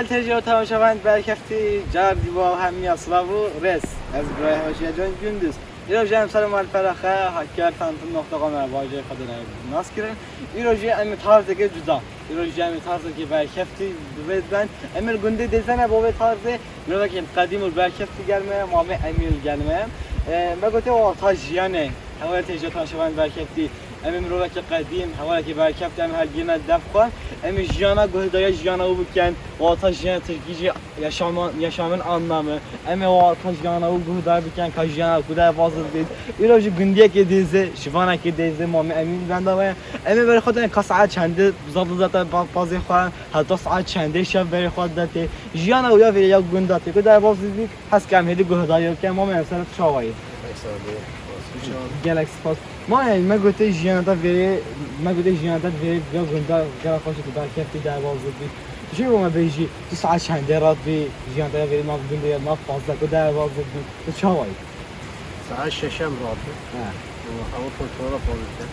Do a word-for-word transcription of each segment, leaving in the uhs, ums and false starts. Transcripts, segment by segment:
Têja temaşevand berkeftî, car dî bo hemiya silav û rêz. Ez birayê xwe Jiya Can Gündüz. Îro jî em ser malpera xwe Hakkar Tanıtım nokta com re bajêr xwe dine nas kirin. Îro jî em ê tarzeke cuda. Îro jî em ê tarzeke berkeftî bi vê ben. Em ê li gundê Dêzene bo vê tarzê. Mirovekî qedîm û berkeftî gel me, Mamê Emîn gel me. E, me gote wata jiyanê. Hevalê têja temaşevand berkeftî. Em ê mirovekî qedîm, hevalekî berkeftî, em her gîna dev xwe. Em ê jiyana guhdariya jiyana wî bikin. Wata jiyana tirkî jî yaşama-, yaşamın anlamı. Em ê wata jiyana wî guhdar bikin, ka jiyana ku derbaz bît. Îro jî gundiyekê Dêze, şivanekê Dêze, Mamê Emîn benda we. Em ê berê xwe tên ka saet çendê zaf dizete pa-, pazê xwe, heta saet çendê şev berê xwe dete. Jiyana wî ya vêrê ya gunda tê ku derbaz bît. Hez ke em hêdî guhdarî bikin, Mamê em ser çawa yî? Pek sade, spas. Gelek spas. Ma yani me gote jiyana te vêrê, me gote jiyana te vêrê ya gunda gela xweş tu berkeftî derbaz bî. Tu çi bo me bêjî, tu saet çendê rat bî, jiyana te ya vêrê nav gundê ya nav pazdeh ku derbaz bî. Tu çawa yî? Saet şeşem rat bî. He. Ew kontrola pazê te.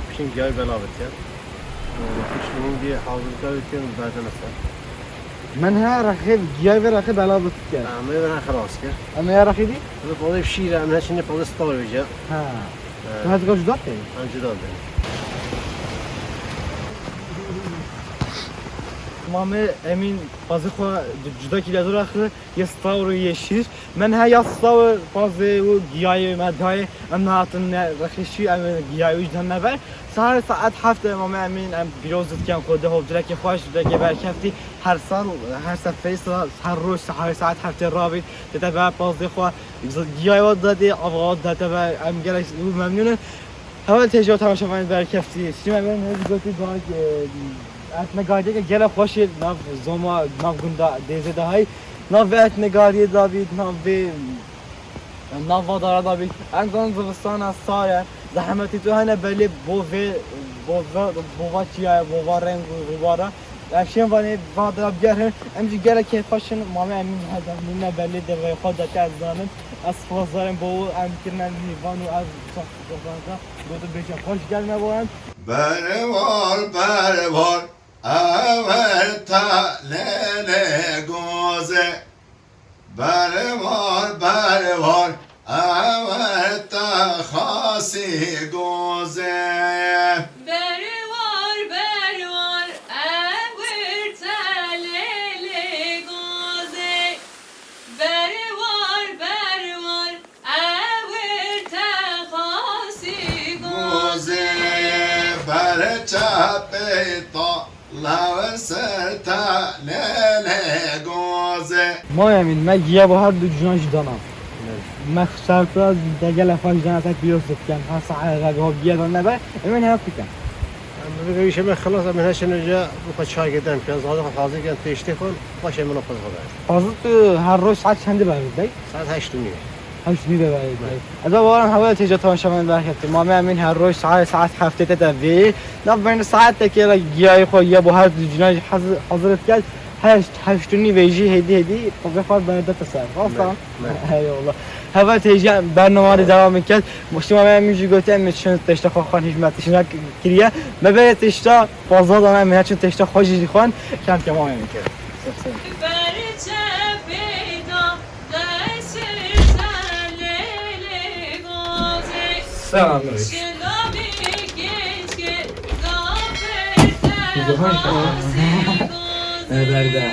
Piştî giyayê bela bitiye. Piştî hûn bî hazirka bikin berdene ser. Min her rexê giyayê vê rexê bela bitiye. Em ê vê rexê rast kir. Em ê ya rexê dî? Li pazê şîr em ne çinê pazê star vêce. Ha. He. Tu her dika cuda key? Em cuda bin. Mamê Emîn pazê xwe cuda kî lezo rexê. Yê stawr û yê şîr. Min he ya stawr pazê û giyayê me dayê. Em nehatin ne rexişî, em giyayê wî ji dan neber. Sahar saet heft Mamê Emîn em pîroz dikin xwe de hov dilekê xweş, dilekê berkeftî. Her sal, her seferî sal, her roj sahar saet heftê rabît. Tête be pazê xwe giyayê we dadê, ava we date be. Em gelek wî memnûn in. Heval têja temaşevanê berkeftî. Sîme ben hêz gotî bak, e, etnegariyeke gele xweşê nav zoma, nav gunda Dêzê de hay. Nav vê etnegariyê de bît, nav vê, nav va dara de bît. Em zan zivistana sar e. Zehmetî tu hene belê bo vê, bo va, bo va çiya ye, bo va reng û rûbara. Em şên vanê va dara bigerin. Em jî gelek kêfxweş in. Mamê Emîn hezemîne belê devê xwe de te ez zanim. Ez xwezarên bo em kirine mîvan û ez Gotu bêje xweş gelme bo em. Berwar, berwar, ewer ta lele goze. Berwar, berwar, ewer ta xasî goze. Berwar, berwar, ewer ta lele goze. Berwar, berwar, Ewir te xasî gozê. Gozê ber çepê ta, lawe ser ta lele gozê. Mamê Emîn, me giya bo her du cînan jî dana. Evet. Me serfiraz de gele xweş dana te pîroz dikin. Her saet re bi hov giya dan nebe. Emîn hep dikin. Em bi vê işê me xilas, em her şenê ca bu xwe çay geden, piyaz hazır, hazır geden, teşte xwe, baş em xwe xwe. Fazıl, tu her roj saet çendî berê didey? Saet heşt û nîv. Heşt û nîv de berê didey. Evet. Ez bawaram heval têca temaşevanê berketî. Mamê Emîn her roj saet, saet heftê te de vê. Nav beyne saetekê re giyayê xwe ya bo her du cînan jî hazır, hazır et gel. Heşt, heşt û nîvê jî hêdî hêdî qizê xwe berde te ser. Rast e? Evet, evet. Eyvallah. Heval têca bernama de devam ket. Şima me min jî gotiye, em çend tişta xwe xwe hizmet şina kiriye. Me bere tişta fazla dana, em çend tişta xwe jî xwe. Kemkem amin. Berçe peyda, qesir zelele goze. Selam aleyküm. Şilavi geçke, gafir. Güzel. Tevazî goze. Berda.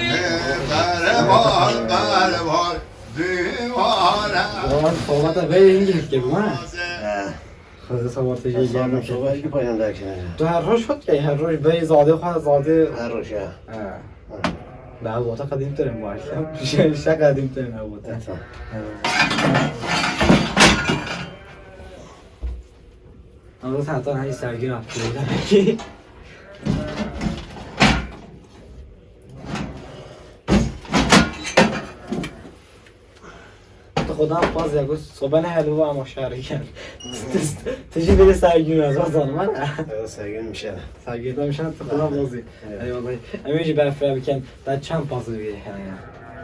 Berwar, berwar. Duvara. Ulan sohbete be yenge hep gibi ha. He. Xızı sabah tecrübe Sabah gelmek. Sabah iki paydan derken. Tu her roj hot ya, her roj bey zade xwa zade. Her roj ya. He. Be bu ta kadim terim var ya. Şey, şey kadim terim ha bu ta. Tamam. He. Ama zaten hani sergi yaptı. Tu xudan paz ya, ku sobe ne helu ama şariken. Tiji bile sergi ya zaten var. Evet, sergi bir şey. Sergi de bir şey, tu xudan pazı. Evet. Eyvallah. Emin ji berfira biken, da çend pazı bir yani.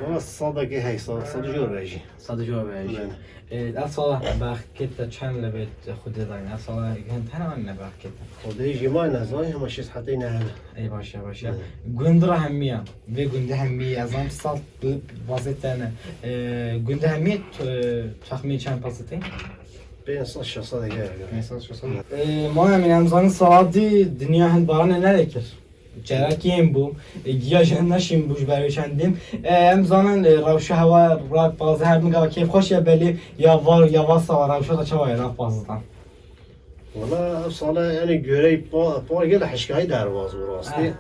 Ama sadekî hey, sad, sad jor be jî. Sad jor be jî. Bele. E, ev sala nebex kete çend li bêt Xwedê dayne? Ev sala hin tene wan nebex kete. Xwedê jî ma nezay, ama şîst hetê ne hene. Ey baş e, baş e. Bele. Gund ra hemiya. Vê gundê hemî, ez zanim sal bazê tene. E, gundê hemî, tu, texmîn çend bazê te? Pênc sed şeş sed heye. Pênc sed şeş sed. E, ma em, em zanin sala dî dinya hin baranê nedekir. Çerek yên bû, e, giya jî hin neşîn bû ji ber wê çendîn. E, em zanin, e, rewşa hewa, rat, bazê her din gava kêfxweş ye belê, ya var, ya va sala rewşa da çawa ye nav bazê dan? Wala ev sala yani görey pa, pa gele hişkayî derbaz bû rastî. Ha.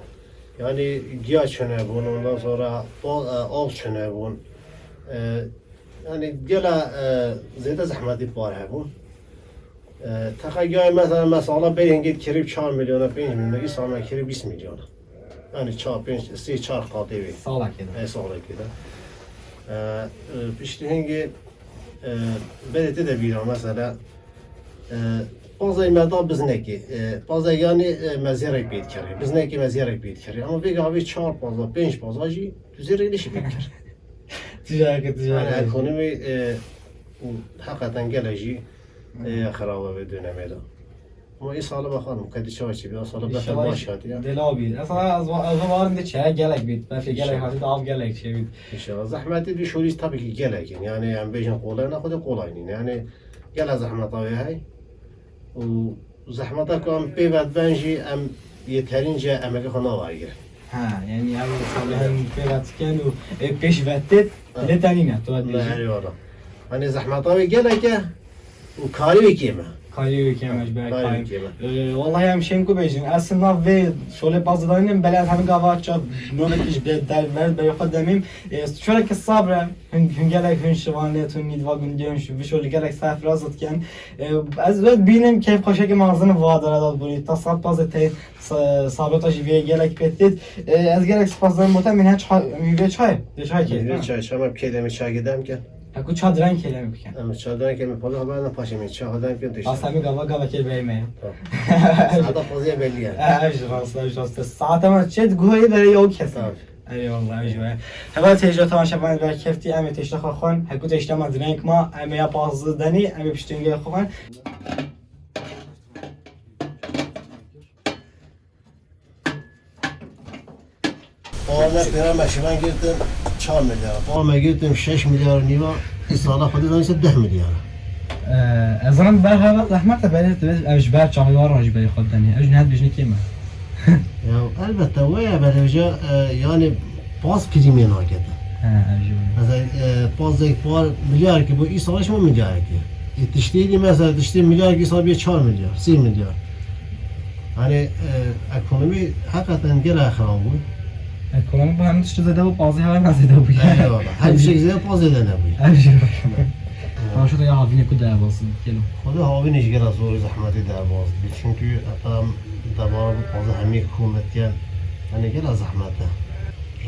Yani giya çine bûn, ondan sonra pa, e, av çine bûn. E, yani gele, e, zêde zehmetî par hebûn. E, teqegiyayê mesela, me sala berê hingê kirî çar milyona, pênc milyona, îsal me kirî bîst milyona. Yani çar, pênc, sê çar qatê wê. Salekê de. Ê, salekê de. E, e, piştî hingê, e, berê tê de bîra mesela, e, pazey me da biznekê. E, pazey yani, e, me zêrek pê dikerê. Biznekê me zêrek pê dikerê. Ama vêga vê çar paza, pênc paza jî tu zêrek nişî pê dikerê. Tijareke, tijareke. Yani ekonomi, e, heqeten gele jî, e, xerabe vê dönemê de. Ama îsala bakalım, qedî çawa çi bî, îsala befe baş hatiye. Dela bî. Esas ez va-, ez varim de çaya gelek bît. Befe gelek hatiye, av gelek çi bît. İnşallah. Zehmetî bir şolî tabii ki gelek in. Yani em bêjin kolay ne, xwedê kolay nîn. Yani gele zehmeta wê hey. Û zehmeta ku em pê ve diben jî em yeterince emeke xwe navergirin. Ha, yani ew salihên pê ve dikin û, e, pêş ve têt, ha, lê te nîne, tu ve dibêjî. Eyvallah. Hani zehmeta wê gelek e û karê wê kêm e. Karê wê kêm e, ji ber karê wê kêm e. E, wallahî em şên ku bêjin, ez nav vê şolê pazê danînim, belê ez hemî gava çav nonekî ji bê derver, berê xwe demîm. E, şolekî sabr e, hûn, hûn gelek hûn şivan lê, hûn nî di va gundê hûn şi-, vê şolê gelek serfiraz dikin. E, ez wê bînim keyfxweşekî mezin va dere da bûrî, ta saet pazê tê Sa-, Sabeta jî vê gelek pêt dît. E, ez gelek spas dayim bo te, min he ça-, min vê çay, vê çay kê. Vê çay, çay me kê demê çay kê dem ke. Heku ça diren kê demê bikin. Em ça diren kê me pala haber ne paşê min ça dem ke dişte. Asla mi gava gava kê bey me. Tamam. Saata fazla belli yani. E, ev jî rast, ev jî rast. Saata me çet guhayı bere yok kesin. Tamam. Eyvallah, ev jî be. Heval têja temaşevan ber keftî, em ê têşta xwe xwin. Heku têşta me direnk ma, em ê ya pazı denî, em ê piştî xwe xwin. Pala pêra me şivan girtin çar milyar. Pala me girtin şeş milyar nîva. Îsala xwedî zanî se deh milyar. Ee, ez zanim ber heva zehmet e, belê tu ev ji ber çaxê wan jî berê xwe denî. Ev jî nihat bijnê kêm e. Ya elbette wê ye, belê je, e, yani pas primê nakete. He, ev jî wê. Mesela, e, pas zek par milyar ki bu îsala şima milyar ki. E, tiştê dî mesela tiştê milyar ki îsala bir çar milyar, sê milyar. Hani, e, ekonomi hakikaten gelek xirab bû. Ekonomi bu hem tiştê zêde bû, pazê hewa ne zêde bû. Eyvallah. Her tiştek zêde, paz zêde nebû. Ev jî. Rewşa te ya havînê ku derbas in, gelo? Xwedê havînê jî gelek zor û zehmetî derbas bî. Çünkü heta em debara bi pazê hemî hikûmet ke, hani gelek zehmet e.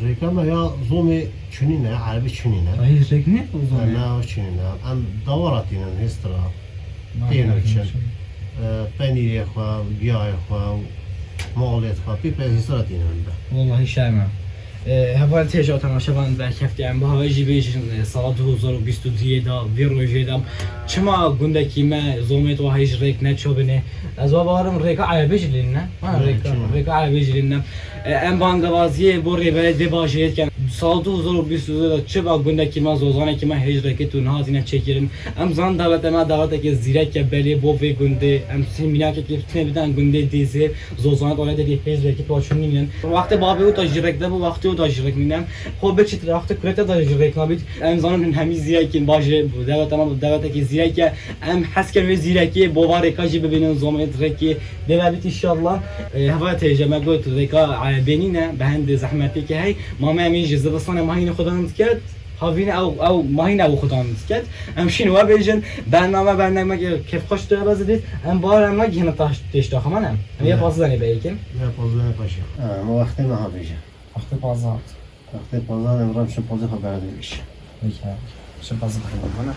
Rêka me ya zomê çinî ne, erebî çinî ne. Ay, rêk ne o zomê? Ne, o çinî ne. Em dawara tînin, hêstira. Têno çin. E, penîrê xwe, giyayê xwe, malê xwe, pê pê hêstira tînin de. Wallahî şerm e. E, heval têja temaşevan berkeftî em bi hava jî bêjin, e, sala du hezar û bîst û duyê de, vê rojê de çima gundekî me zomê tu hej rêk neço binê? Ez wa barim rêka erebê jî lê ne. Ha, rêka, rêka erebê jî lê ne. E, em bangavaziyê bo rêberê vê bajêrê dikin. Sal du hezar û bîst û duyê de çi ba gundekî me, zozanekî me hêj rêkê tu nihatîne çêkirin. Em zan dewleta me dewletekê zîrek e belê bo vê gundê. Em sê mînakekê tine bidin gundê Dêzê, zozana dewletekê hêj rêkê tu çûn nînin. Wextê babê û ta jî rêk de bû, wextê û ta jî rêk nîne. Xo biçît wextê kurê te de jî rêk nabît. Em zanin hûn hemî zîrek in, bajêrê dewleta me dewletekê zîrek e. Em hez kin vê zîrekê bo va rêka jî bibînin, zomê rêkê dê vebît înşallah. E, heval têje me got rêka erebê nîne, bi hindê zehmetêkê hey. Ma me em ê ji zivistanê ma hînê xudan diket, havînê ew, ew ma hînê ew xudan diket. Em şîn we bêjin, bername, bername kêfxweş tu ebez dît. Em bar em me gihîne taş têşta xwe ne. Em ya pazdanê be yekin. Ya pazdanê paşa. Ha, ma wextê me ha bêje. Wextê pazdan. Wextê pazdan em ram şin pazê xwe berdin iş. Peki. Şin pazê xwe bana.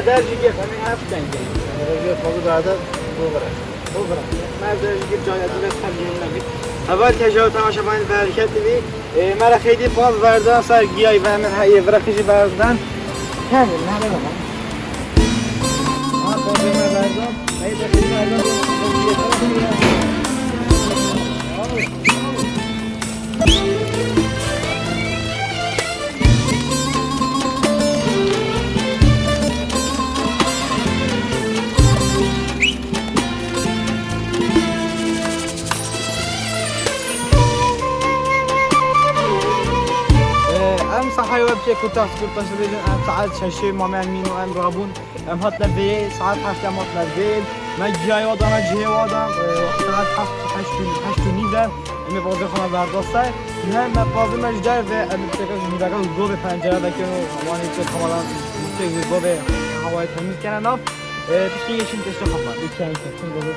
Dercî gef, em ê heft dengê. Ev fazla derde bû vira. Bû vira. Mer dercî gef, cayê ez ê xemgîn nebî. Heval tecavüz temaşevanên Bereket T V. E, me re xeydî paz verdan ser giyayî ve em ê heyê vira xijî verdan. Kevin, ne ne bana. Ha, pazê me verdan. Heyê de xijî verdan. Em sahayê we biçe kurtas kurtas dibêjin, em saet şeşê Mame Emîn û em rabûn. Em hatine vê, saet heşt em hatine vê. Me cihayê wa dana, cihê wa da, e, saet heft, heşt û, heşt û nîv de. Em ê pazê xwe me berdase. Ne, me pazê me ji der ve, em ê têka ji nîveka govê pencere vekin û wanê çê havadan, çê govê hawayê temiz kene nav. E, piştî geçin tiştê xwe. Lütfen, lütfen, govê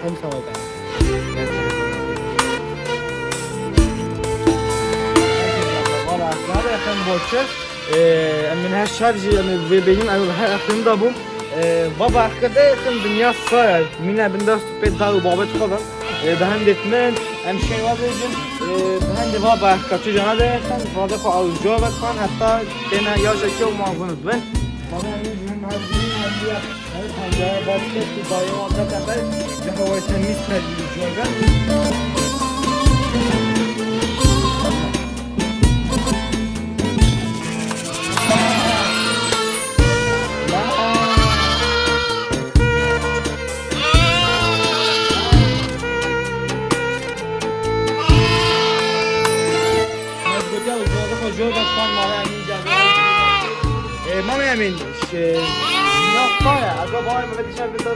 em sawayê kene. Valla, valla, efendim, borçer. Ee, em min her şev jî, em vê bêjin, em her exlin da bûm. Ee, baba, exke de exlin dinya saya. Mine bin dest pê da û babet xwe da. Ee, bi hendê min, em şey wa bêjin. Ee, bi hendê baba, exke tu cana de exlin, baba xwe ew jo ve kan, heta têne yaşa ki û mazin bin. Baba, em jin her jin her jin. Her pencere basket û dayê wan veke ber, ji hewayê temiz terbî û cor be. Ez gotiya û cor be, xwe jor be, kan mala Emîn cevap. Ê, Mame Emîn, Ş-, ya xaya, aga baba me vedi şev bit,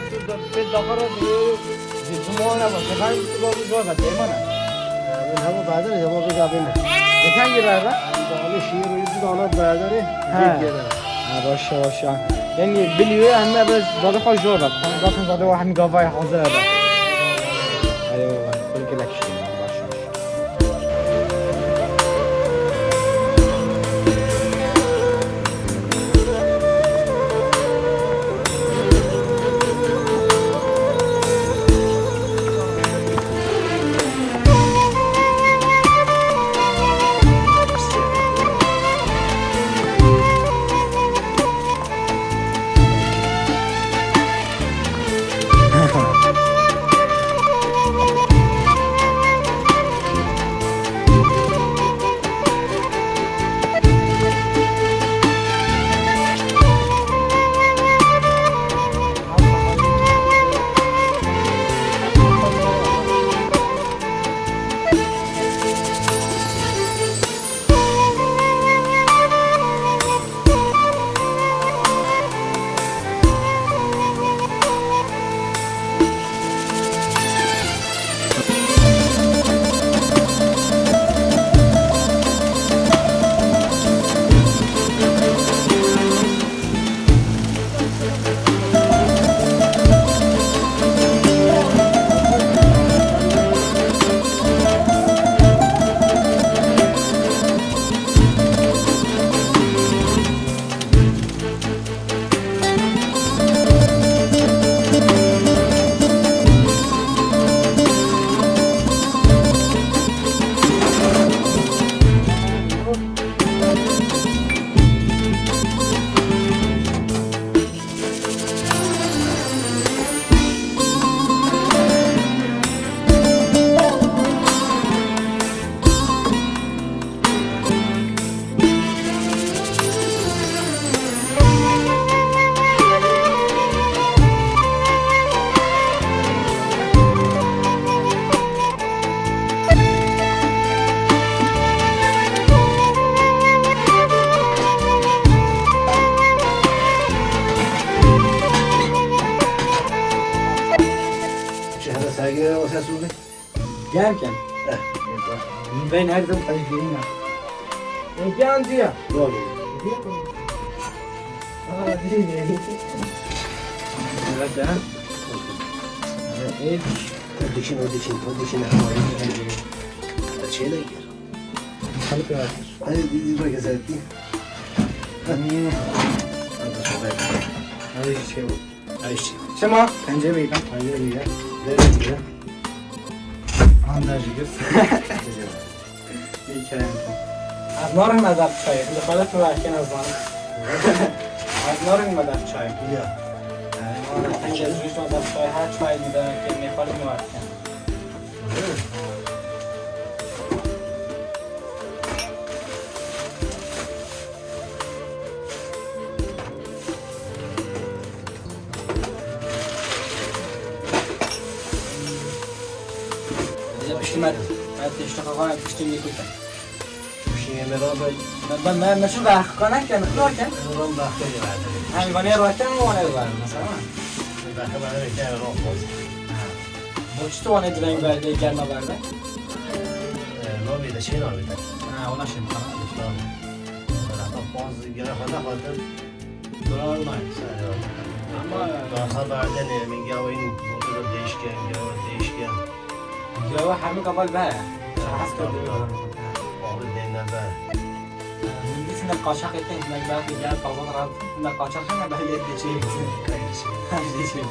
bit dafara, bit zumana ba, şev bit zor bit, bit mane. Min hemû berdan, hemû bit gabin. Geçen yıl berdan? Dağlı şiir, yüzü dağlar berdan, he. Bir kere. Ha, başa, başa. Yani biliyor, hem de biz zaten hoş zor bit. Zaten zaten o hem gavay hazır bit. Eyvallah, kul gelek işte, başa. Şehre saygı olsa su. Gel, gel. Eh. Ben her zaman saygıyım ya. E, gel diyor. Doğru. Diyor. Aa, değil. Evet, ha. Evet, evet. O dişin, o dişin, o dişin. Şey de gir. Kalıp yaratır. Hadi, bir, bir bak, güzel. Hmm. Hadi, şöyle. Ayşe. Ayşe. Çima? Pencere beyim. Pencere beyim. Nereye gidiyor? Anda gidiyor. Bir kere. Ez narin me def çay. Li xalet mi verken ez narin. Ez narin me def çay. Ya. Yani, ona pencere zûş me def çay. Her çay mi de, kelime xalet mi verken. Bize pişti me, me tiştê xwe, me tiştê yê kuşa. Piştî me ra be. Me, me, me, me çi be, xwe neke, xwe neke. Ram be, xwe neke. Hem vanê raken, vanê ver, mesela. Be, xwe neke, ram xwe. Ha. Bo çi tu vanê dileng berde, germa berde? E, navê de, şey navê de. Ha, ona şey, tamam. Tamam. Beraber bazı gene xwe nexwatin. Dolar nayê. Ama daha berdene, min gawin, motoru değişken, gawa değişken. Gawa hemî kabal be. Şahs tabii, tabii. Abi dene be. Min dît ne kaçak ete, ne belki gel pazar rahat, ne kaçak ne belki geçeyim. Her şey.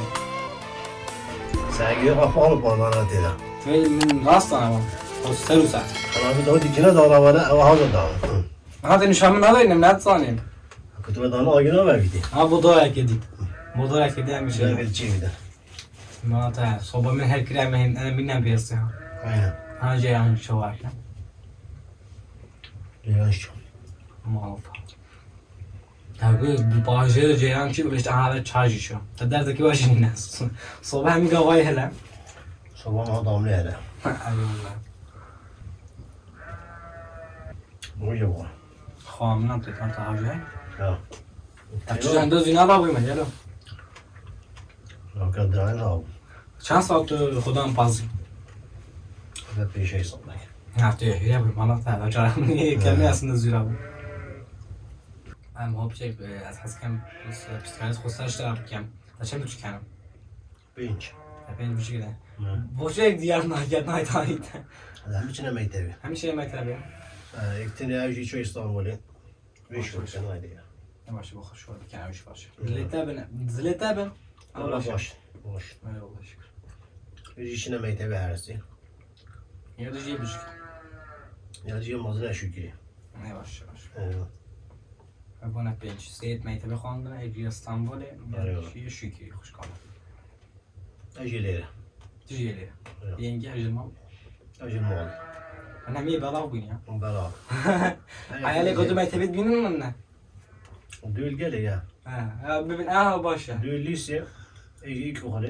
Sen gör kapalı pazara tela. Tüyl min rast ama. O ser usa. Abi de o dikine de alavane, ev hazır da. Hı. Ha, te nişan min nadayî, ne zanîn. Kutume dana agina ver gidi. Ha, bu da yekedi. Bu da yekedi, hem şey. Güzel bir şey bir de. Ma ta, soba min her kire, em, em, min ne biyası ya. Aynen. Ha, şey, yanlış şey var ya. Yanlış şey. Malta. Tabii, bu bajê ceyran çi, işte, aha, çay içiyor. Te derdeki başın ne? Soba hem gavayı hele. Soba daha damlı hele. Eyvallah. Buyur bu. Xamına tutan taha şey. Ya. Ya, tu sen de zina da buyma, gel o. Yok, ya, daha ne abi? Çend saat tu xudan pazî? Ve peşey satmak. Ya, tu ya, ya, bu bana da, ya, canım, niye kelime aslında zira bu. Em hop şey, e, ez hez kem, pis-, psikanalîst xwe ser ji te re bikem. Te çend biçûk hene? Pênc. Te pênc biçûk de. Ne. Boşek diyar naket naytanî te. Em biçine mektebê. Hem şey mektebê. E, yek tine ev jî ço Îstanbulê. Vê şûr ken haydi ya. Ne baş, bu xweş şûr biken, ew jî baş. Hı. Zilete bin, zilete bin. Wala baş. Baş. Eyvallah şükür. Vê jî çine mektebê her sê. Ya da jê biçûk. Ya jê mezin e şükür. Ne baş, baş. Eyvallah. Ve buna pênc. Seyit mektebê xwendin, ê jî Stenbolê, Eyvallah. Jî şükür, xweş kalın. Ez jî lêre. Tu jî lêre. Ya. Yenge jî mal. Ez jî mal. Ana mi belav bûn ya. Belav. Hayalê ku tu mektebê bînin min ne? Dûl gelê ya. Ha, ha, bibin, aha, baş e. Dûl lîsê. Ê jî ilk okulu.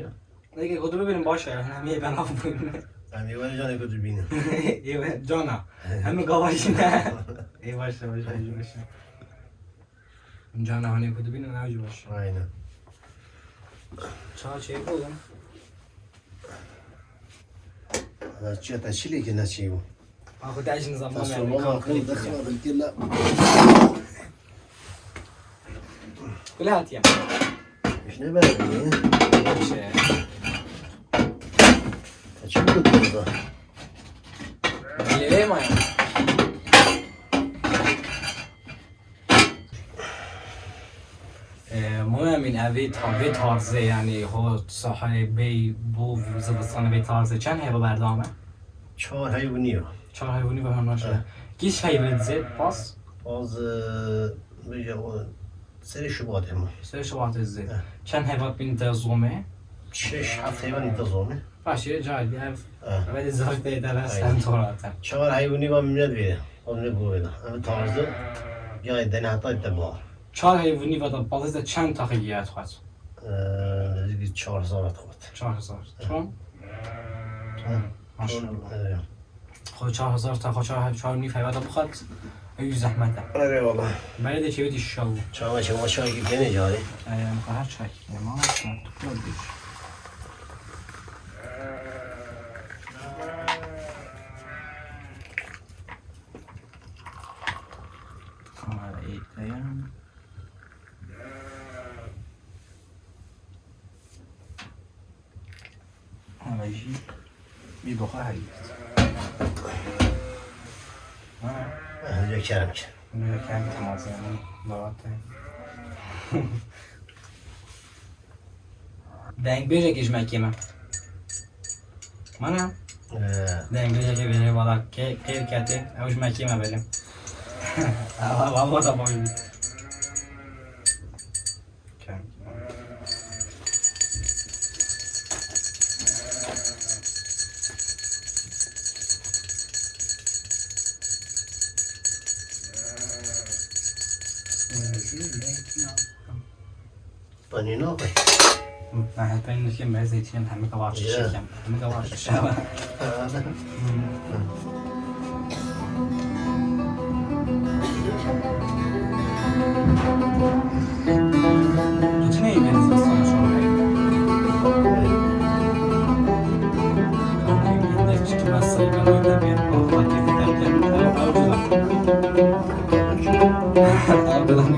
Eke ku tu bibînin baş e, ana mi belav bûn. Em ê were canê ku tu bînin. Ê we, cana. Hem gava jî ne. Ê baş e, baş e, baş e, baş e. Cana hanê ku dibînin ew jî baş. Aynen. Ça çêbû? Ana çiya te çilê ki ne çêbû? Axu te jin zaman yani. Kula hatiye. Hiç ne verdi? Şey. Te çi bu durumda? Lê ma ya. Ee, Muemîn, evê ta-, vê tarzê, yani ho sahayê bey bu zivistan vê tarzê çend heyva berdame? Çar heyvunî ya. Çar heyvunî ve hanaşe. Evet. Kîş heyvê zêd pas? Az, e, bêje o serê Şubatê ma. Serê Şubatê zêd. Evet. Çend heyva bin te zomê? Şeş, heft heyvan te zomê. Paşê cahil ev. Evet. Ve de zor de de sen torate. Çar heyvunî ve millet vê. Onu bu veda. Em tarzı ya denata te bağ. Çar heyvunî ve de bazı çend taxi giya tuhat? Ee, çar hezar tuhat. Çar hezar. Ton? Ton. Maşallah. Ee. Xo çar hezar ta, xo çar, çar nîf heyva de bixat. Ew zehmet e. Eyvallah. Bere de çevit inşallah. Çawa çawa çay ki gene cari. Ee, her çay. Tamam. Kamera eğitmeyelim. Ama jî bir boka hayır. Ha? Hadi kerem ki. Bunu kerem tamam yani. Baratayım. Dengbêjekê ji me kêm e. Mana? Ee. Dengbêjekê bêje wala kê-, kêr ketê, ew ji me kêm e belê. Ew, ew, ew orada boy. Kêm. Panî nabe. Ben hep en nişin ben zeytin hem de var Ya. çiçeğim. Hem de var çiçeğim. Bütün eğleniriz biz sonuç olarak. Kanka, yine çıkmaz sayıdan orada bir o fakir derken, o avcılar. Avcılar.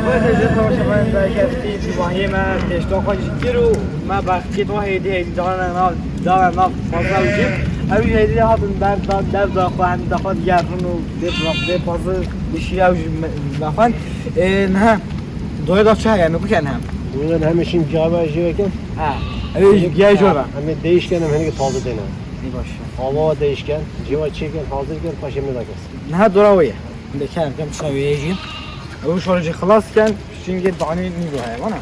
Xwedê ji temaşevanên berketî, civahiyê me pêşta xwe jî kir û me berxkê xwe hêdî hêdî dane nav, dane nav fazla û jî. Ew jî hêdî hatin ber da, dev da xwe, hem da xwe digerin û dê, dê pazı dişî ew jî me, me xwend. Ê, niha doyê da çi heye, me ku ken hem? Doyê da hemê şîn cihava jê vekin. Ha. Ew jî giya jor e. Em ê değişken, em heneke taze dêne. Ê baş e. Ava değişken, cihava çêken, hazir ken, paşê me da kes. Niha dora wê ye. Hindê kerem kem çawa wê ye jî. Ew şor jî xilas ken, çünkü danî nîgo heye, vana.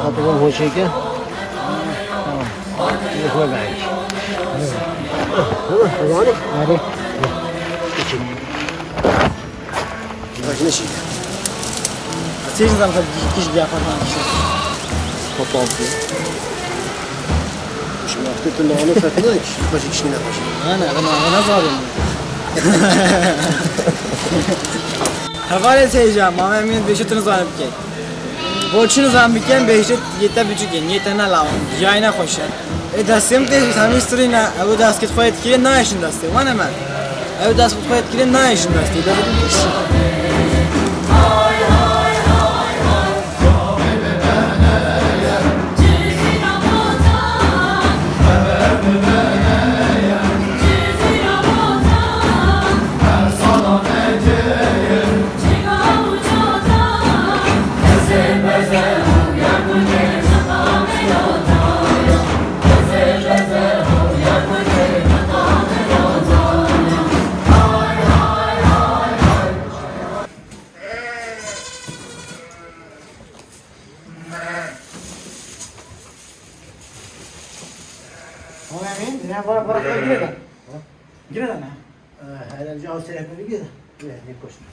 Hatırım hoşeke. Tamam. Yok, yok, belki. Tamam, tamam. Hadi. Hadi. Geçin. Bak ne şey. Sekiz dakika, iki kişi yapar falan işte. Toplantı. Şimdi artık da onu satın da kişi, başı kişi ne yapacak? Yani, ben ona nasıl arıyorum? Hevalê seyircan, Mame Emîn beşi tunu zanip ke. Bo çi nizam bikin, beşi yete buçuk in, yete ne lawan. Yayına koşar. E, destê min tê hemî sirîne, ew dest kit xwe yê dikirê nayê şin destê. Wane me. Ew dest kit xwe yê dikirê nayê şin destê. Dest kit xwe yê dikirê nayê şin destê. Ama emin, ne var, var, var, gire de. Gire de ne? Ee, hele bir cevap seyretmedi, gire de. Gire, ne koşma.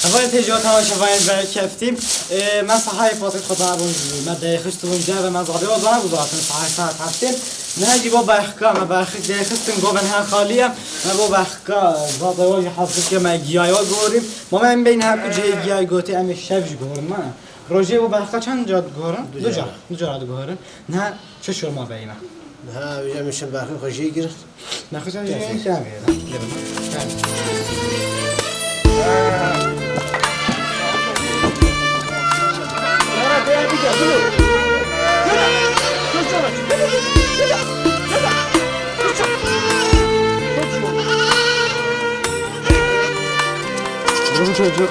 Heval têca temaşevanên berkeftî. Ê, me sahayê pasê xwe dabûn, me derxist bûn cem ve me zadê wa zana bû zaten sahayê saet heftê. Niha jî bo berxika, me berxik derxistin govên her xaliye. Me bo berxika, zadê wa jî hazir ke me giyayo gorî. Ma me em beyne her ku cihê giyay gotê em ê şev jî gorin me. Rojê bo berxika çend ca digorin? Du cara. Du cara digorin. Niha çi şor ma beyne? Niha, em şin berxik xwe jê girin. Nexweşa jî tevê. Durum çocuk.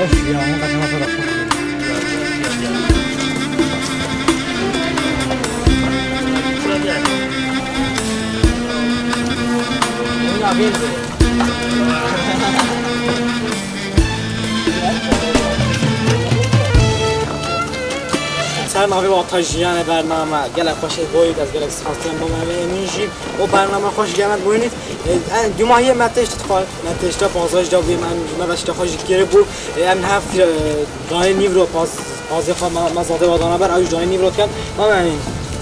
Of ya, onu kaçırma sonra. Ser navê Wata Jiyanê bername gelek xweş ê goyî, ez gelek spas dikim bo me ve min jî o bername xweş gemet boyunî. E, en dumahiyê me têşt xwar, me têşta panzdeh da bûyê me, me veşta xwe jî kiribû. E, em niha fî-, e, danê nîvro paz, pazê xwe me, me zadê wa dana ber, ew jî danê nîvro dikin. Ma me, yanî,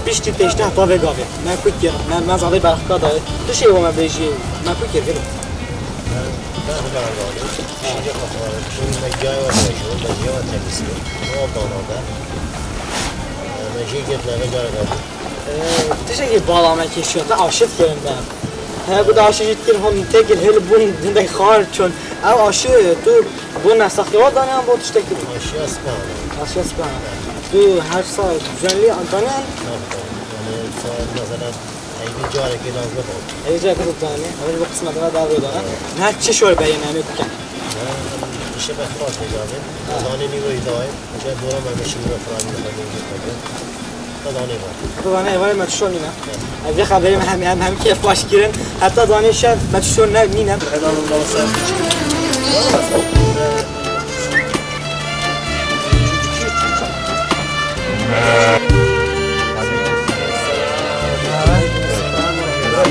piştî têşta heta vê gavê. Me ku kir, me, me zadê berxika dayê. Tu şêwa me bêjî, me ku kir, gelo? Me, me huner dayê. Şîrê xwe xwarin. Şîrê me giyayê we tejû, me giyayê we temîz kir. Me dana ber. Me jê girt me ve gare gavê. Ee, tiştekî bala me kêşiya, te aşî dikirin de. He, ku de aşî jî dikir, hon tekir hil bûn, hindek xar çûn. Ew aşî tu bo nesaxiya daniyan bo tiştekî bû? Aşiya spa. Aşiya spa. Tu her sal düzenli daniyan? Tabii, tabii. Yani, sa-, mesela, ey bir careke lazım bol. Ey bir careke lazım daniyan. Ama bu kısmet var, daha böyle dana. Evet. Ne çi şor beyim, emek bikin? Ne, işte, ben Fırat Bey abi. Ha. Daniye niye öyle daha iyi? Şey, Bora Mehmet şimdi Fırat'ın da Hadi anê var. Heta danê var, me tişo nîne. Ev vê xeberê me hem, hem, hem kêf baş kirin. Heta danê şev me tişo ne, nîne.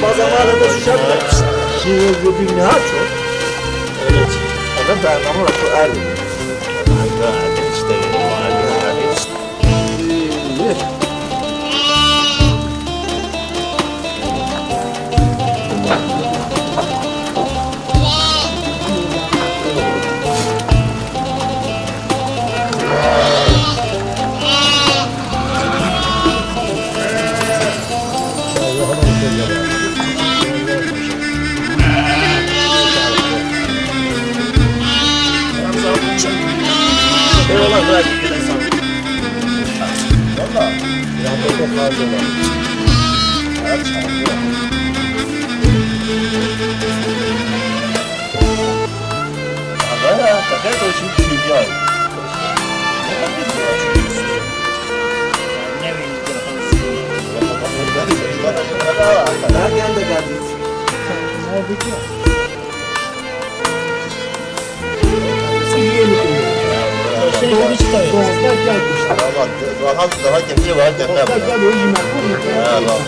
Bazı zamanında şu şey yapmış. Şiir dediğin ne aç o? Evet. Ama bername var, şu er. İşte, işte. Daha, daha kefeye var, kefeye var. Ha, bak.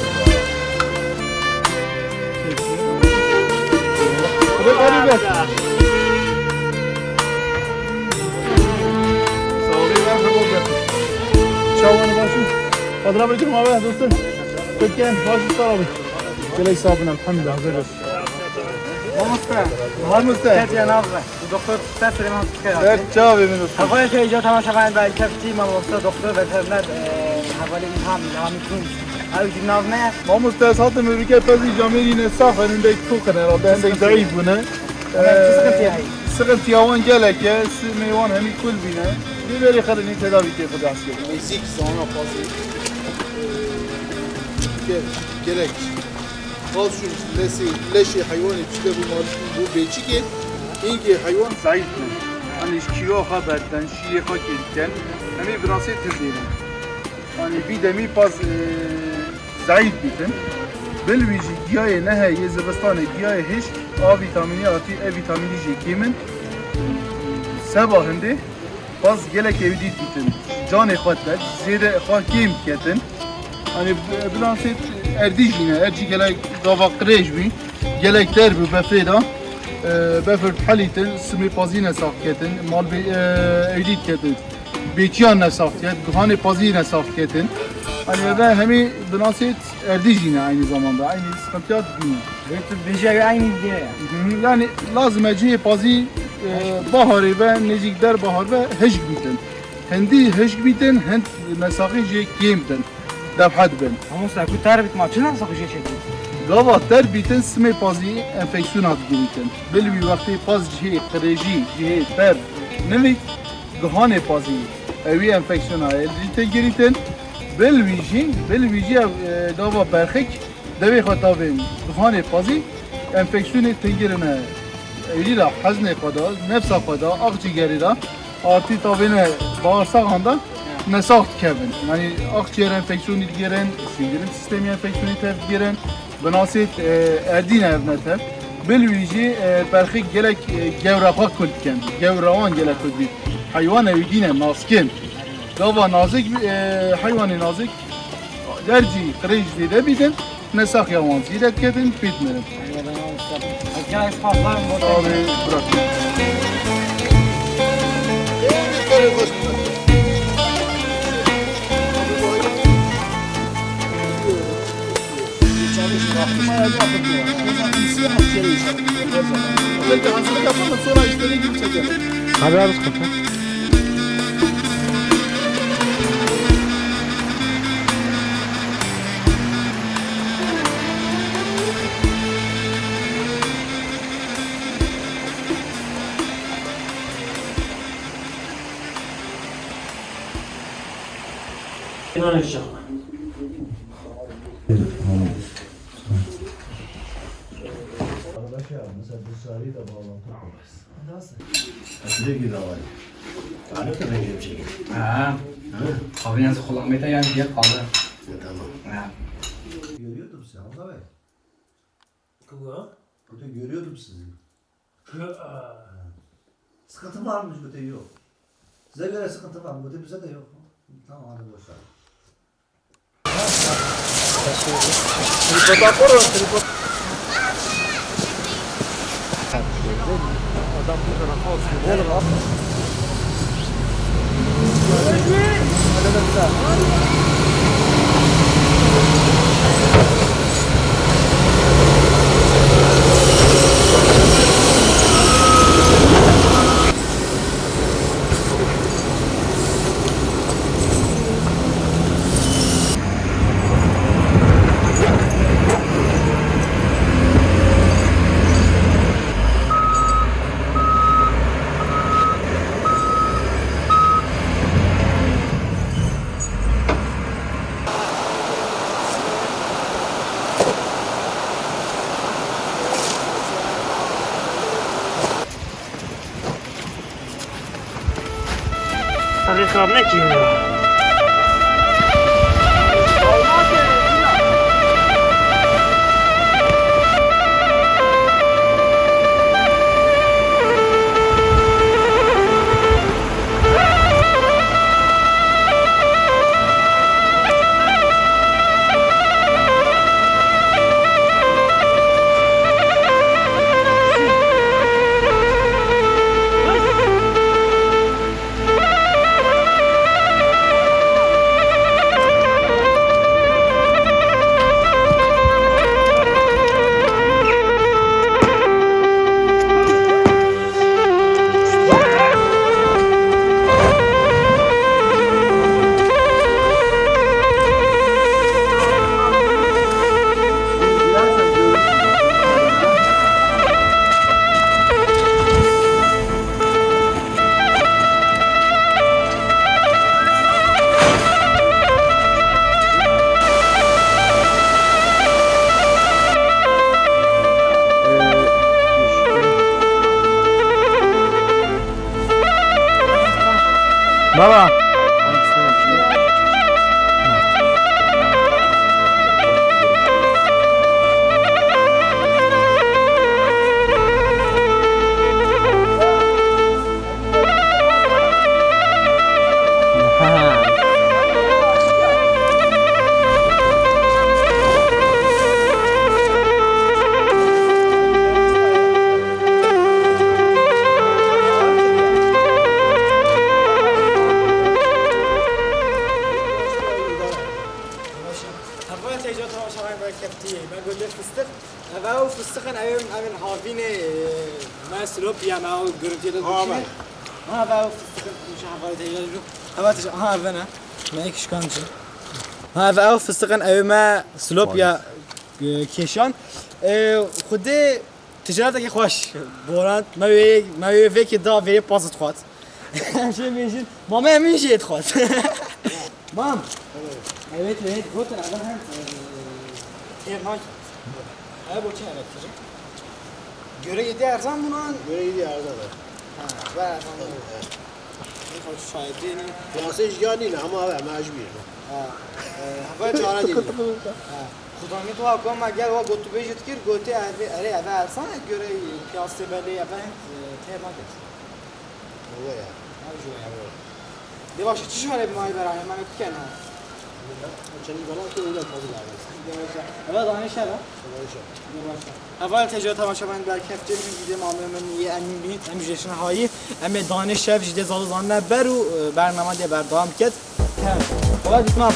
Çawan başın. Kadra bir durma be dostum. Köken, başın sağ olun. Gelek sağ olun, elhamdülillah. Hazır olsun. Mamoste. Mamoste. Ketiye navre. Doktor Süleyman Kaya. Evet, çavi mi dostum? Havaya şey, jo tamam, tamam, ben kefti, mamoste, doktor, veteriner, e, havale İlham, İlhami Tunç. Ew jî nav me. Mamoste, ez hatim êrîke pezî camêrî ne sax in, hindek toq in herhalde, hindek zayîf bûne. Tamam, çi sıkıntı yani? Sıkıntı yawan gelek e, si-, mêwan hemî kul bîne. Lê berê xelinî tedavî kê xwe dest kir. Nêzîk zana pazî, e, gel-, gelek. Qaz şûn lesê, leşê heywanê çi de bû, marî bû bêçikê, hîngê heywan zayîf bin. Yanî ji kîloya xwe berden, şîrê xwe kêm dikin. Hemî binasê tindê ne. Yanî vî demî paz, e, zayîf bîtin. Bil wî jî giyayê nehê yê zivistanê, giyayê hişk, A vîtamînî hatî, E vîtamînî jê kêm in. Seba hindê paz gelek ewî dît dîtin. Canê xwe te, zêde xwe kêm ketin. Hani bi-, bilansê erdî jî ne, erdî gelek gava qirêj bî, gelek der bû befê de. E, befir dihelîtin, simê pazî ne sax ketin, mal bê-, e, ewî dît ketin. Bêçiyan ne sax ket, guhanê pazî ne sax ketin. Hani eve hemî binasê erdî jî ne aynı zamanda, aynı sıkıntıya dibîne. Ve tu bêje ew aynı diye ya. Hı hı. Yani lazim e cihê pazî, e, baharê ve nêzîk der bahar ve hişk bîtin. Hindî hişk bîtin, hind mesaxî jê kêm bin, defhet bin. Mamosta, ku ter bit ma çi mesaxî jê çekin? Gava ter bîtin, simê pazî enfeksiyona digirîtin. Bil wî wextê paz cihê qirêjî, cihê ter nivît, guhanê pazî ewî enfeksiyona êdî têgirîtin. Bil wî jî, bil wî jî ev, e, gava berxik devê xwe tavên guhanê pazî enfeksiyonê têgirine. Êdî de heznê xwe de, nefsa xwe de, axcîgerê de, artî tavêne bağırsaxan de nesax dikevin. Yanî axciger enfeksiyonî digirin, sindirim sistemî enfeksiyonî tev digirin. Binasê, e, erdî ne ev ne tev. Bil wî jî, e, berxik gelek, e, gewra xwe kul dikin. Gewra wan gelek kul dît. Heywan ewî dîne naskin. Gava nazik, e, heywanê nazik dercî qirêj zêde bîtin, nesaxiya wan zêde diketin, pêt mirin. Abi, bırak. Abi, abi, sıkıntı. Arkadaşlar, mesela dışarıyla bağlantı kurarız. Nasıl? Aşırı bir davayı. Tanrı da bence bir şey. Ha. Ha? Abi nasıl kullanmayı da yani diye kaldı. Ya, tamam. Ha. Görüyordum seni, Hamza Bey. Kuba? Burada görüyordum sizi. Kö-, aa. Sıkıntı varmış, burada yok. Size göre sıkıntı var mı? Burada bize de yok. Tamam, hadi boş ver. Tripod atar mı? Tripod. Adam bu tarafa oturuyor. Oğlum, at. Taqî xirab nekî. Baba. Heval têca temaşevanên berkeftî, me gote fistix. Ev ew fistiqin, ew ên, ew ên havînê, e, me silopî ye, me ew görüntüyê de Ha, dikişîne. Ha, ev ew fistiqin, heval têca. Heval têca, ha, ev ne. Me ek şikancı. Ha, ev ew fistiqin, ew me silopî ye, e, kêşan. E, xwedê ticaretekî xweş. Boran, me wê, me wê vêkê da vêrê paz dixwat. Em jê bêjin, mame min jê dixwat. Mam. Evet, evet, gotin, adam hem, e, têr naket. Ev bo çi elektrîk? Göre yedi erzan bûnan? Göre yedi erzan, evet. Ha, ve erzan bûnan. Evet, evet. Xwe şahidî ne. Piyasê ji ya nîne, ama evet, mecbur. Ha, e, hava çare değil. Ha. Xudanî tu ha kom me gel, wa got tu bêjî dikir, gotê ev, erê, ev erzan e, göre piyasê belê ev, e, têr naket. Ew ya. Ew jî ya. Dê baş e, çi ji me re bi mayî bera, hemen tu ken ha. Çendî bela ki öyle fazla lazım. Dê baş e. Eve danê şer ha. Danê şer. Dê baş e. Heval têca temaşevanên berkeftî, min jî dê mamê min yê Emîn bî, em jî şin hayî. Em ê danê şev jî dê zalo zanine ber û, e, bername dê berdewam ket. Heval bitmam.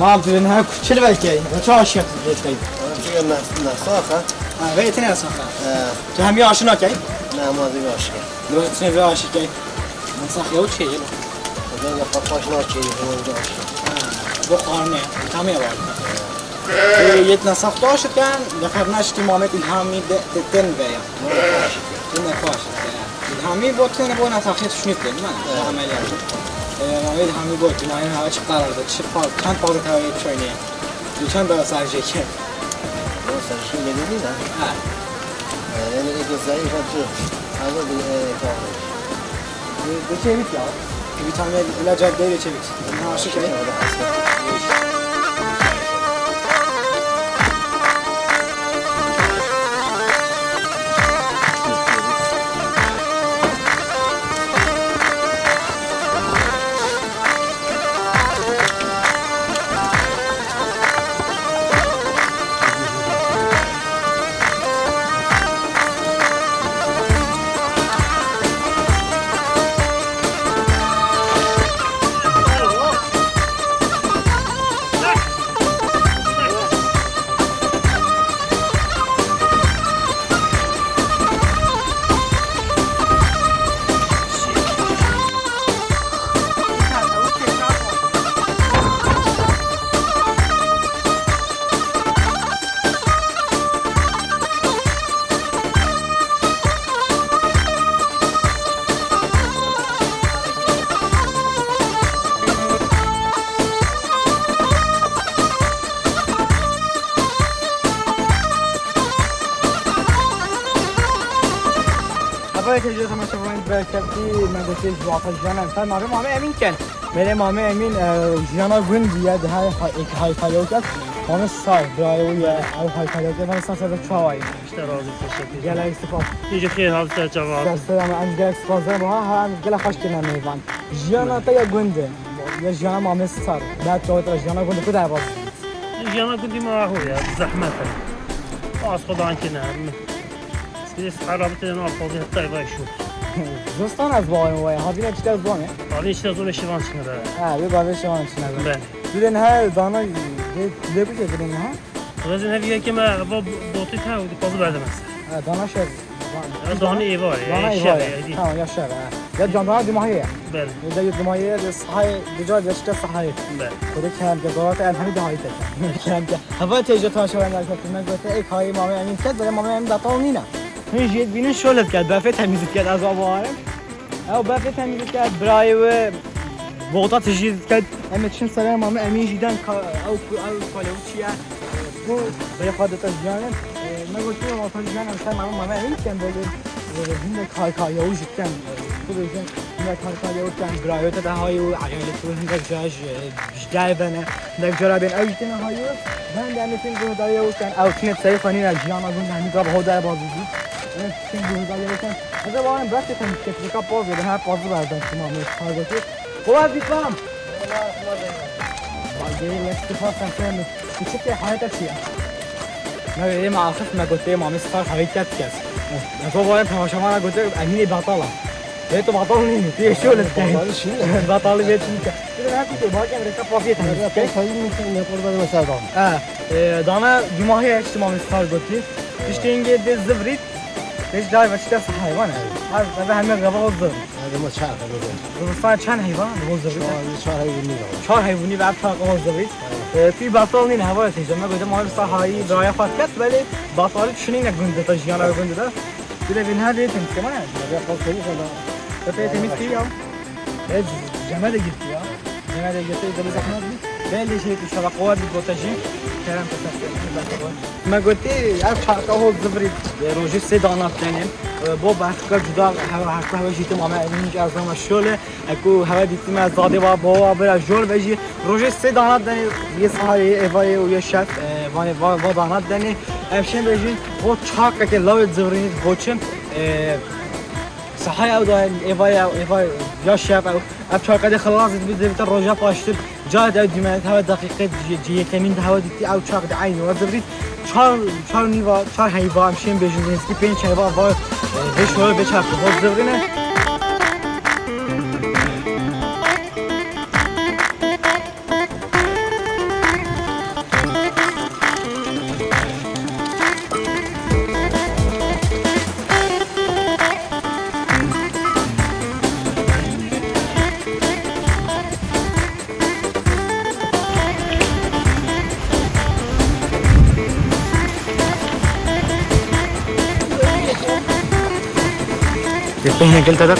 Mam, tu niha çi li vekey? Çi aşiya tu vekey? Çi ne, nesax e? Ha, vê tine nesax e. He. Tu hemî aşina key? Ne, ma zî aşik e. Lo tu ne vê aşik key? Nesax ya çi ye? Ben de papaş ne çi ye, ben de aşik. Ha, bu xarne, tam ya var. Yê yet nesax tu aşik ken, de xer naştî Mamet İlhami de, de ten veya. Yine paş. İlhami botene bo nesaxiyet şunu ten, man. Evet. Daha meyler. Ee, Mamet İlhami bot, yani ha açık kararda, çi faz, çend fazla teori çoyne. Geçen daha sadece ki. Yok, sen şimdi dedin de. Ha. Ee, yani ilk zayıf acı. Ama bir, e, kaldı. Ee, geçelim ya. Bir tane ilaca devre çevik. Aşık ne? Têjê temaşevanên berketî, me gotê ji wata jiyana em ser navê Mame Emîn ken. Belê Mame Emîn, e, jiyana gund bûye, di her ha-, êk hay fayewket. Mame Sar, birayê wî ye, ew hay fayewket. Mame Sar, ser çawa yî? Îşte razî, teşekkür ederim. Gelek spas. Têjê xêr, hat ser çava. Ser selam, em gelek spas dikin, ha, ha, em gelek xweş kirine mêvan. Jiyana te ya gund e, ya jiyana Mame Sar. Ber çawa te jiyana gund e, ku derbas? Jiyana gundî me aho ye, zehmet e. Az xwedan kine. Sibê sihera bitê nav xwazî heta êva şûr. Zistan ez bawerim waya, havîna çi te zone? Havîna çi te zone şivan çine be. Ha, bê bavê şivan çine be. Be. Dilên he dana, lê, lê bije dilên he? Rêzin hevî yekê me va botî te û di pazı berdemez. Ha, dana şer. Ya, dana êva ye, dana êva ye. Tamam, ya şer, ha. Ya candana dimahî ye. Bele. Ya da dimahî ye, de sahayê, dicar ya çi te sahayê. Bele. Kudê kerem ke, zorata em hemî dahî te. Kerem ke. Hava têje taşa ben arkadaşlar. Me gote ek hayê Mame Emîn ket, belê Mame Emîn betal nîne. Hûn jê dibînin şol diket, berfê temîz diket, ez ava warim. Ew berfê temîz diket, birayê wê bota tijî diket. Em ê çin serê Mame Emîn jî den ka-, ew ku, ew kalê û çi ye? Ku berê xwe dite jiyanê. Me gotiye wata jiyan em ser Mame, Mame Emîn diken, belê, e, hindek harika ya û jî diken, e, ku bêjin, hindek harika ya û diken, birayê te de hayê û eyalê tu hindek jî, e, Ji cayê ve ne. Hindek cara bên ew jî têne hayî. Ben de em ê tên guhdarî ew ken. Ew tîne serê xwe nîne jiyana gund hemî gava ho daya bazî bû. Em ê tên guhdarî ew ken. Ez ê bawerim berfê te mîşket, rêka pazê de, her pazî berdan çima me, pazê ki. Kolay bî, tamam. Bak, gelin, let's go, sen sen. Küçük de hayata çiya. Me ê me axif me gotê Mame Star hayî ket kes. Ez ê bawerim temaşevana gotê Emînê batala. Lê tu batal nînî, tu yê şol dikey. Batalî şî. Batalî vê çi dike. Tu ne kutê, bak em rêka pafiyê temiz dikey. Rêka pafiyê temiz dikey, ne kurban mesela dam. Ha, e, dana cumahî hişt Mame Star gotî. Piştî hingê dê zivrît, dê ji dar ve çi dest heyvan e. Ez, ez heme gava o zir. Hadi ma çar hadi. Zivistan çend heyvan? Ho zivrît. Çar, çar heyvan nî. Çar heyvan nî ve ev çar o zivrît. E, tu batal nîn heva têje. Me gote Mame Star hayî, raya xwe ket, belê batalî çinîne gundê te, jiyana gundê te. Bir de bin her yeri temiz, tamam mı? Ya, kalk, kalk, kalk. Tepeyi temiz ki ya. Evet, cemede gitti ya. Cemede gitti, de bir zahmet mi? Belli şey, inşallah, kova bir gotajı. Kerem teşekkür ederim. Me gotî, ev çarka ho zivrî, e, rojê sê danat denê. E, bo berxika cuda, heva, herka heva jî tim, ama evin hiç erzama şöyle. Eko heve dîtî me zadê wa bo wa bira jor ve jî rojê sê danat denê, yê sahayê, yê êvarê û yê şev, e, vanê va, va danat denê. Em şên bêjin, o çarkeke lawê zivrînî digoçin, e, sahaya ew da êvarê ew, êvarê ya şev ew. Ev çarka dê xilas dibi, dê bite roja paştir. Carê de ew dîmenet heve deqîqe ci-, ci yekemîn de heve dîtî ew çark de eynî wa zivrî. Çar, çar nîva, çar heyva, em şên bêjin, nêzîkî pênc heyva va, e, vê şoyê vê çarkê ho zivrîne. Te pehne gel tadak.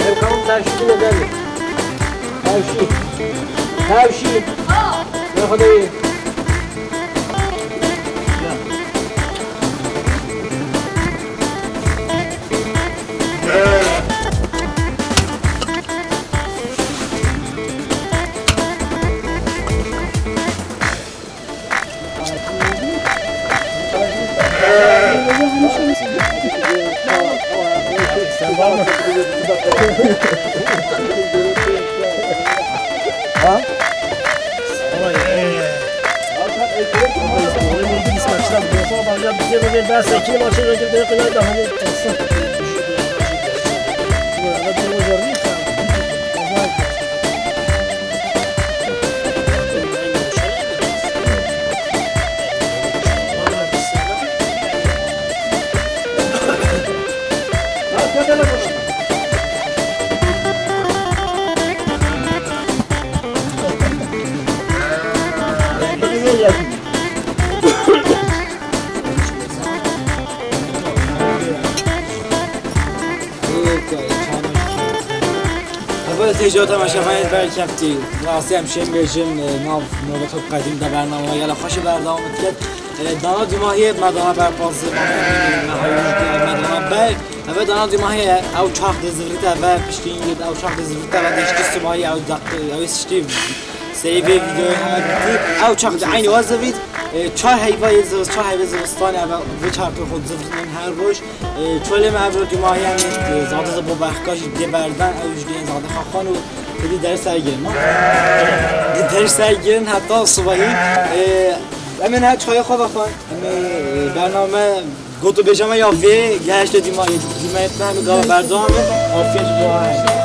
Ev kanun tevşî bile derdi. Tevşî. Tevşî. Ya Xwedê. Têca temaşevanên berkeftî, rastî em şên bêjin, e, nav Nobet Top Qedîm de bername gelek xweş berdewam diket. E, dana dumahiyê me dana berpazî, me, me dana ber. Eve dana dumahiyê ew çax dê zivrîte ve piştî îngî ew çax dê zivrîte ve deştî sibahî ew deq-, ew siştî serî vê vîdeoyê heme dîtî. Ew çax di eynî we zivrît. E, çar heyva yê ziv-, çar heyvê zivistanê eve vê çaxê xwe zivrîtin her roj. Ê, çolê me ev rojî mahiyan, ê, zade ze bo berxka jî dê berdan, ew jî dê zade xwe xwan û êdî ders sergirin, no? Dê ders sergirin heta sibahî. Ê, em ê niha çayê xwe vexwan. Em ê, ê, bername got û bêja me ya vê gehişte dîma, dîmayet me hemî gava berdame. Afiyet ji bo her.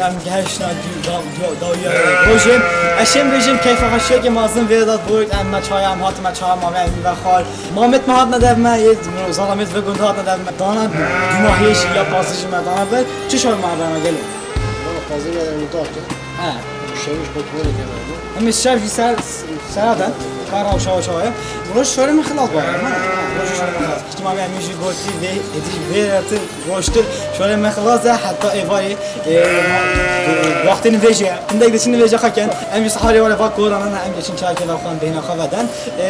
Em gehiştine du-, da-, du-, dawiya rojê. Ez şêm bêjim keyfa xweşiyeke mezin vê de bûyt. Em me çaya, em hatime çaya Mame Emîn ve xal. Mamet me hatine dev me, yê zalamêt ve gund hatine dev me. Dana dumahiyê jî ya pazî jî me dana ber. Çi şar me bena gelo? Valla pazî ve em dake. He. Şev jî xwe tûne kene. Em ê şev jî ser, sera den. Kar rewşa çawa ye. Roj şorê me xilas bû. He, roj şorê me xilas. Piştî Mame Emîn jî gotî vê, êdî vê re tu Roştir, şolê me xilas e, heta êvarê, e, wextê nivêjê ye. Hindek diçin nivêja xwe ken, em jî siharê were va koran, em geçin çayekê ve xwan bêhna xwe veden. E,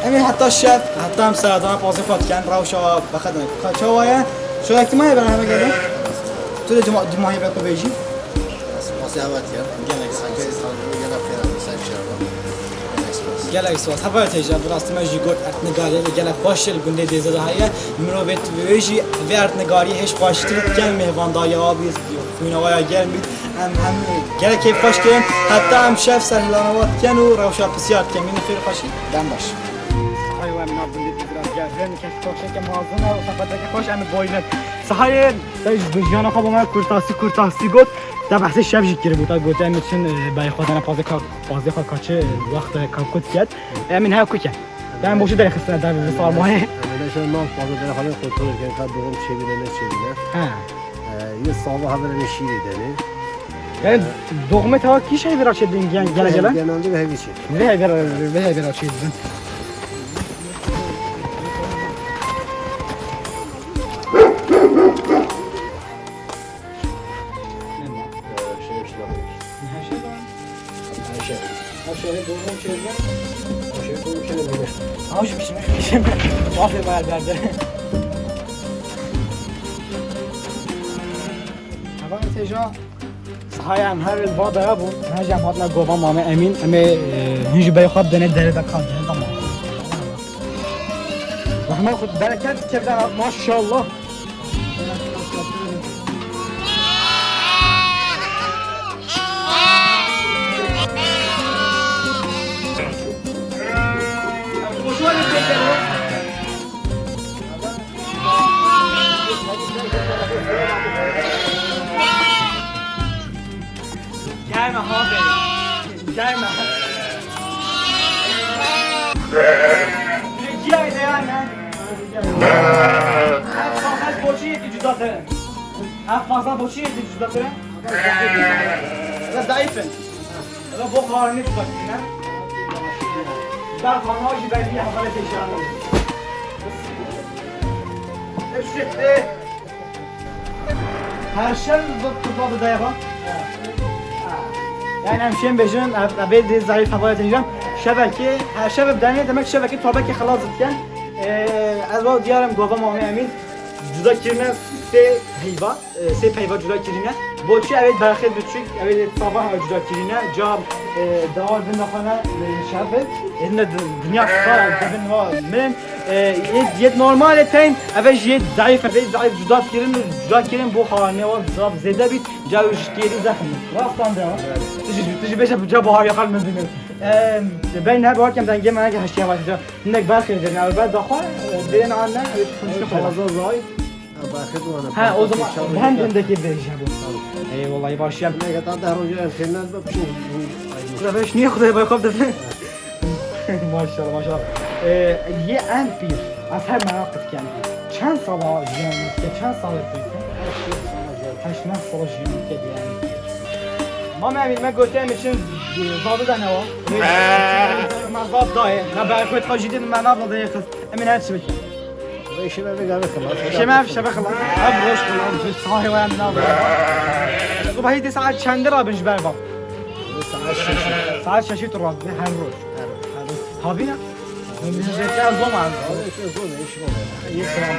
em ê heta şev, heta em serdana pazê xwe diken, rewşa veqedine. Ka çawa ye? Şolek tu maye beraber gelin. Tu de duma-, dumahî ve ku bêjî. Spasê hewa dikim. Gelek spas. Gelek xêr, gelek xêr. Gelek spas. Heva têja, bi rastî me jî got erdnigariyê gelek xweş e, li gundê Dêze de heye. Mirovê wê jî vê erdnigariyê hêj xweştir dikin, mêhvandariya wî, xwîna wî ya germ bît. Em, em gelek kêf xweş kirin. Heta em şev ser hilana we dikin û rewşa pisyar dikin. Mînî xêr xweşî. Dem baş. Hay we, em nav gundê Dêze de gerin, kêf xweşeke mezin e û sefeteke xweş em boynin. Sahayê, te ji jiyana xwe bo me kurtasî, kurtasî got. Te behsê şev jî kiribû, te gote em çin, e, berê xwe dene pazê ka-, pazê xwe kaçi, e, wext, e, ka kut ket. Em ê niha ku ken? Te em boşî derê xistine, te bi sarmayê. Em ê şev nav pazê derê xwe kontrol ken, ka doğum çêbîne, ne çêbîne. He. E, yê sava hever em ê şîrê denê. Yani doğumê te kî şey vira çêdin gen-, gele gele? Genelde ve hevî çêdin. Ve hevî, ve hevî çêdin. Heval têja. Sahaya em her va daya bûn. Her jî em hatine gova Mame Emîn. Em ê, e, hûn jî berê xwe bidene derê de kal, derê de mal. Rehma xwe bereket kevdara, maşallah. Peki ya, yani. Ev fazla boşu yedi cüda tere. Ev fazla boşu yedi cüda tere. Ve zayıfın. Ve bu halini tutak yine. Ben fazla hoş ben bir hafta teşekkür ederim. Hepsi. Her şey bu, bu, bu da yapalım. Yani em şên bêjin, ev, ev ê zayıf hava tecrübem. Şevekî, her şev bi denê demek şevekî tobekî xelas dikin. Ee, ez va diyarim gova Mamê Emîn. Cuda kirine sê peyva, e, sê peyva cuda kirine. Boçî ev ê berxê biçûk, ev ê sabah ev cuda kirine. Ca, e, dawar bin xwe ne, e, şev. Êdine di-, dinya xwe dibin va min. E, yê, yê normal e teyn, ev ê jî yê zayıf e, zayıf cuda kirin, cuda kirin bo xanê wa zaf zêde bît. Ca wî ji kêrî zexm. Rastan de. Tu jî, tu jî bêje ca bahar yakal min bînin. Em, ben ne bakem dengê me neke heştiya başlayacak. Hinek berxê verin. Ev ber daxwa, e, derin anne, e, konuşma Fazla zayıf. Ha, berxê wana. Ha, o zaman hem dindeki vereceğim bu. Eyvallah, başlayalım. Ne kadar da hoca erkenden bak şimdi. Kula beş niye Kudayê Baykop dedi? Maşallah, maşallah. Ee, yê en pîr, ez her merak dikim. Çend sala jiyan dike, çend sala dike? Heşt neh sala jiyan dike diye en pîr. Mame Emîn, me gotiye em için, e, zavi de ne var? Me zav daye, me berkut xwe jî din, me nav da ye kız. Emin her çi bikin. Şeme ev şebe xelas. Ev roj xelas, sahi wa em nav. Subahî de saet çende rabin ji ber va? Saet şeşî. Saet şeşî tu rabin her roj. Her roj. Havî ne? Min zeka zoma. Zoma, iş zoma. Yê selam.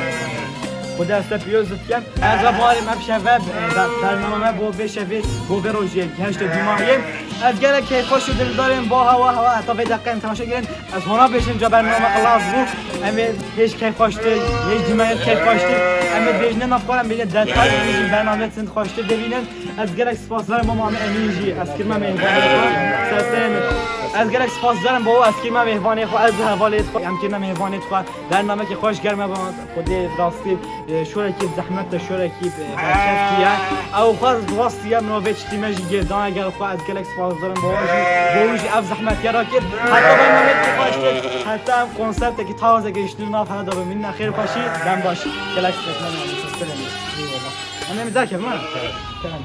Xuda ez te piyoz dikem. Ez ve barim ev şeve, e, be-, bername me bo vê şevê, bo vê rojê, heştê cumahiyê. Ez gelek keyfxweş û dildarên bo hewa, hewa, heta vê deqeyê em temaşe kirin. Ez hona bêjim ca bername xilas bû. Em ê hêj keyfxweştir, hêj dîmeyê keyfxweştir. Em ê bêjine nav xwe, em bêjine detay, em bêjin bername çend xweştir dibînin. Ez gelek spasdarim bo Mame Emîn jî, ez kirme mêhvanê xwe. Serserê min. Ez gelek spasdarim bo ez kirme mêhvanê xwe, ez hevalê xwe, em kirme mêhvanê xwe. Bernamekî xweş germe bo Xwedê rastî, e, şorekî zehmet de şorekî, e, berkeftiye. Ew xwe rastiye min vê tiştî me jî girdan, gel xwe ez gelek spasdarim bo wan jî, bo wî jî ev zehmetiye rakir. Heta bernamekî xweştir, heta em konsertekî tazekî ji nav heda be min nexêr xweşî, dem baş. Gelek spasdarim. Eyvallah. Em ê derkevin, ha? Kerem.